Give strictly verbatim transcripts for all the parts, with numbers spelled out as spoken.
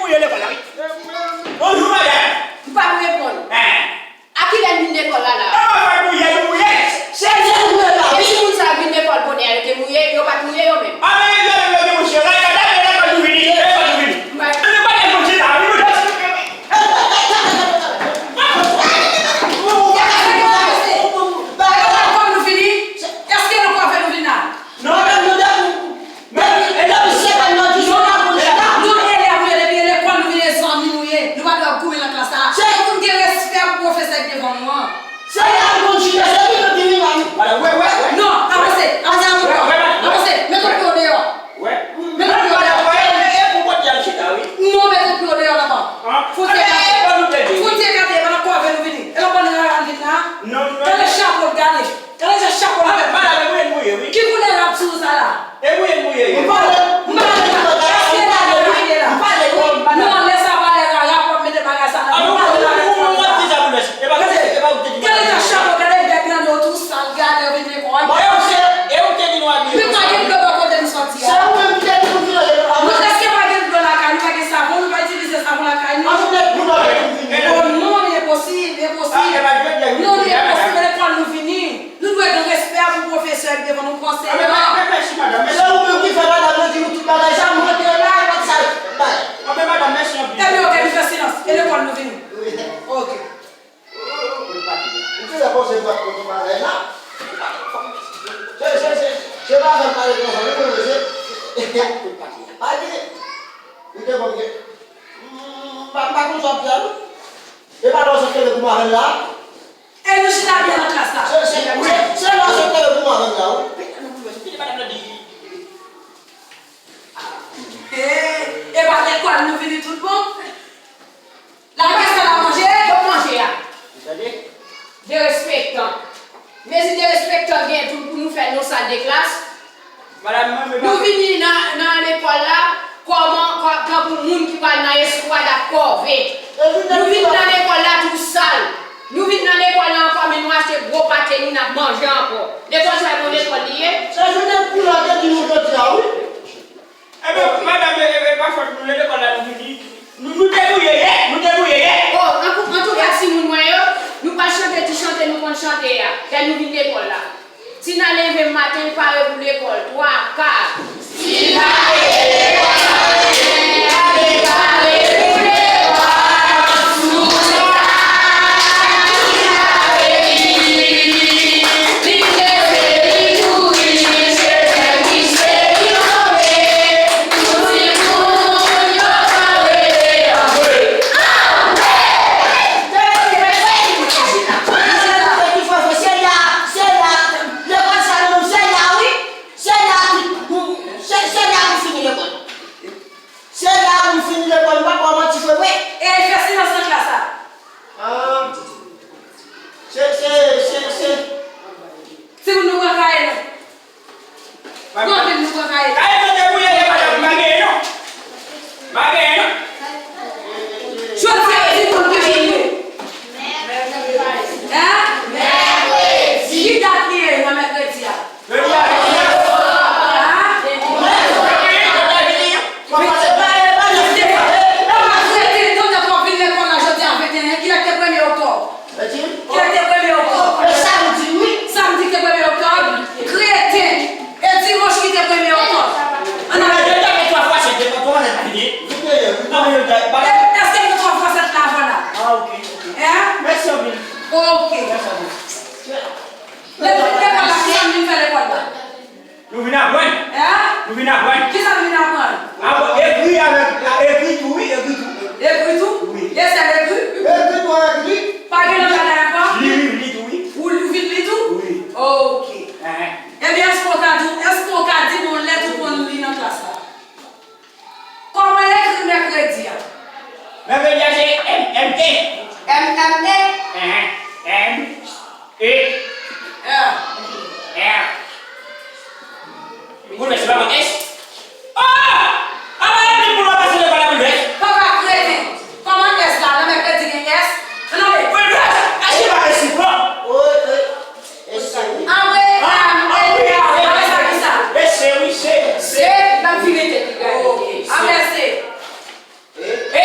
Mouye lekòl la, wi. Bonjou, madanm. M p ap reponn. Hein. A kilè n vin lekòl la, la? An, mwen fè mouye, nou mouye. Se lè nou mouye la, wi. Epi moun sa vin lekòl bonè, yo te mouye, yo pa t mouye yo menm. A, men, yo, yo, yo, yo, mouye. Rale, rale, rale, lekòl nou vini, lekòl nou vini. Mwen pa gen moun ki la, wi, nou. Lekòl nou vini? Èske lekòl nou vini la? Non, men nou depi, men, e depi se pa nan ki se la pou chita. Nou elèv, nou ye depi lekòl, nou vin zanmi nou ye. Nou pa dwe ap goumen nan klas la. Se pou n gen respè pou pwofesè k devan nou an. Se la pou n chita, se li menm ki vin la. Wè, wè, wè. Non, avanse, avanse, avanse. Avanse, met yon pye w deyò. Wè. Met yon pye w deyò. E pou kote y al chita, wi. Non, met yon pye w deyò laba. Fout ekate. Fout ekate, e pa nan kò avè nou vini. E nan bannann la n vin la. Non, non. Gade chapo l, gade. Gade jan chapo l fèt. Madanm, e mouye n mouye, wi. Ki koulè rad sou ou sa la? E mouye n mouye, wi. M pale, m pale, èske la, m pale, m pale, wi. Non, lè sa pale la, rapò mete bagay sa nan. M pale la, m pale la. Gade, gade jan chapo, gade bèk nan do tou sal, gade, yo vin lekòl. E ou te, e ou te di nou abiye konsa. Men pa gen dlo bò kote nou sòti a. Se ou menm ki te di nou vin lekòl. Non, èske pa gen dlo lakay nou, pa gen savon, nou pa itilize savon lakay nou? An nou met dlo nan men nou vini. Oh non, men enposib, enposib. Non, men enposib, lekòl nou vini. Nou dwe gen respè pou pwofesè k devan nou, pou anseyan. Anben, mèsi, madanm, mèsi. Se ou menm ki fè madanm nan di nou tout bagay sa, m rantre la, e pa t sa bay. Anben, madanm, mèsi anpil. Ebyen, oke, nou fè silans. E lekòl nou vini. Wi. Oke. Ou te la panse m t ap konn yon bagay la? Se, se, se, se pa fè m pale konsa, wi, mwen, se, pa gen. Ou te konn gen. M pa, m pa konn sa w ap di a, non. E pa lè w sot kenbe pou m avè l la? E nou chita byen nan klas la. Se, se, se, se lè w sot kenbe pou m avè l la, wi. E, e pa lekòl nou vini tout bon? Lakay sa la manje? Yo manje a. Derespektan. Mezi derespektan gen tou pou nou fè nan sal de klas. Nou vini nan, nan lekòl la kòman, kò-, tankou moun ki pral nan eskwad ak kòve. Nou vin nan lekòl la tou sal. Nou vin nan lekòl la ankò, men nou achte gwo pate nou, n ap manje ankò. Lekòl sa, e bon lekòl li ye? Se jounen kou la te di nou jodi a, wi. Ebyen, madanm, e, e, e pa fòt nou, lekòl la nou vini. Nou, nou debouyeye, nou debouyeye. Oh, an, antouka, timoun mwen yo, nou pral chante ti chante nou konn chante a, lè nou vin lekòl la. Tina leve maten, l pare pou lekòl, twa, kat. Tina leve maten, l pare pou lekòl, twa, kat. Se la pou m fini lekòl. Se la pou m fini lekòl, m pa ba w manti vre, vre. E fè silans nan klas la. Ah. Se, se, se, se. Timoun, nou pran kaye nou. Pran anpil, nou pran kaye. Kaye nou te bouye, e pa, pa genyen non. Pa genyen non. Jodi a, timoun, ki jou nou ye? Hein? Mèkredi. Ki dat li ye nan mèkredi a? Èske gen twa fwa sèt la avan la? Ah, ok, ok. Hein? Mèsi anpil. Ok. Mèsi anpil. Lekòl la, kisa n vin fè lekòl la? Nou vin aprann. Hein? Nou vin aprann. Kisa n vin aprann? Aprann ekri avèk, ekri tou, wi, ekri tou. Ekri tou? Wi. Lè sèl ekri? Ekri tou, ekri. Pa gen langaj la ankò? Li, li, li tou, wi. Ou, ou vin li tou? Wi. Ok. Hein. Ebyen, èske w ka di, èske w ka di m yon lèt ou konn li nan klas la? Kòman yo ekri mèkredi a? Mèkredi a se M M E. M M E? Enhen. M E. R. R. Pou lè, se pa S. Oh! Apa epi pou lè pase lè pa la pou lè? Papa kreten. Kòman S la? Nan mèkredi gen S? Ann ale. Pou lè, èske pa S li pran? Wi, wi. Apre, ah, ah, wi, apre sa, ki sa? E se, wi, se. Se, l ap vire tèt li, gade. Ok. Apre se. E? E,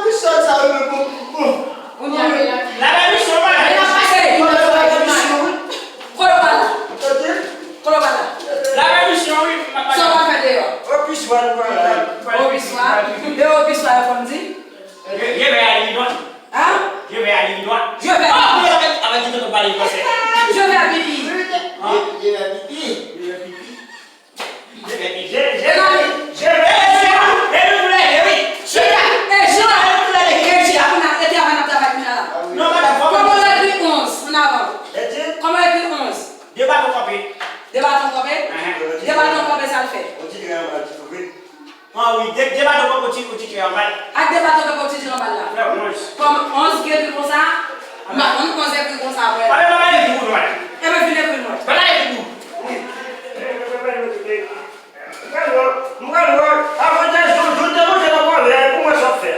Lapèmisyon sa yo menm, bon, bon. Kounye a, la pèmisyon, wi. Kote w pral la? Kote w pral la? Sa w pral fè deyò? Opiswa nou pral la. Opiswa? E opiswa yo konn di? Je vais à Illinois. Hein? Je vais à Illinois. Je vais. Oh, je vais à Illinois. Je vais pipi. Hein? Je vais pipi. Je vais pipi. Je vais pipi. Je, je, je vais pipi. Chita. Eh, chita. Eh, chita, kounye a, e travay n ap travay kounye a la. Non, madame, faut... Kòman w ekri onz an avan? Kòman w ekri onz? De baton kanpe. De baton kanpe? Uh-huh. De baton kanpe, sa l fè? An wi, de, de baton kanpe, ou ti, ou ti tire anba l. Ak de baton kanpe, ou ti tire anba l la. Fè onz. Kòm onz ki ekri konsa, m pa konn onz ekri konsa, vre. Pale, pale, ekri pou nou, wè. Enben, vin ekri l, wè. Pale, ekri pou nou. M pral wè, m pral wè. Avantaj, joun, joun te manje nan kòlè, pou mwen sa fè.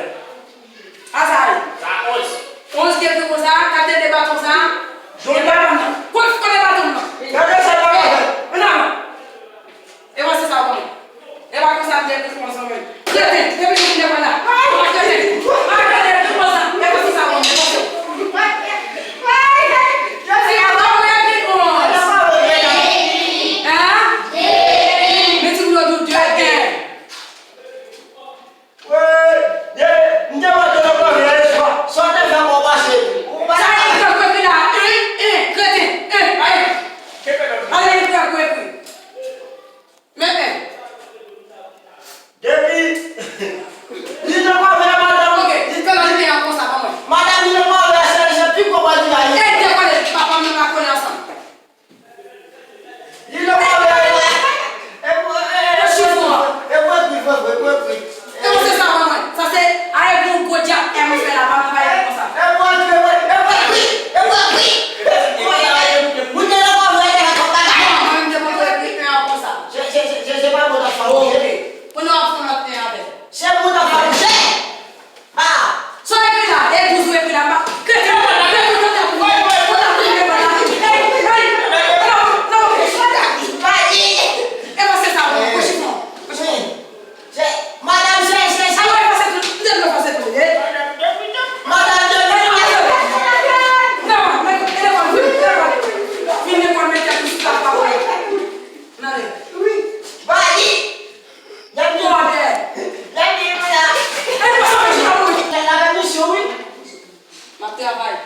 Travay.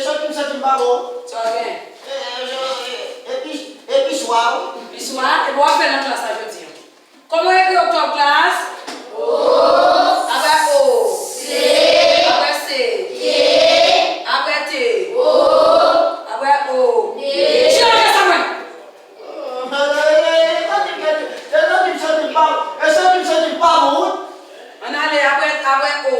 Santi m, santi m pa bon. Sa w gen? Epi, epi swa, wi. Epi swa, epi w ap fè nan klas la jodi a. Kòman yo ekri oktòb, klas? O. Apre O. Se. Apre C. Ke. Apre T. O. Apre O. De. Chita nan klas la mwen. Ann ale, apre, apre O.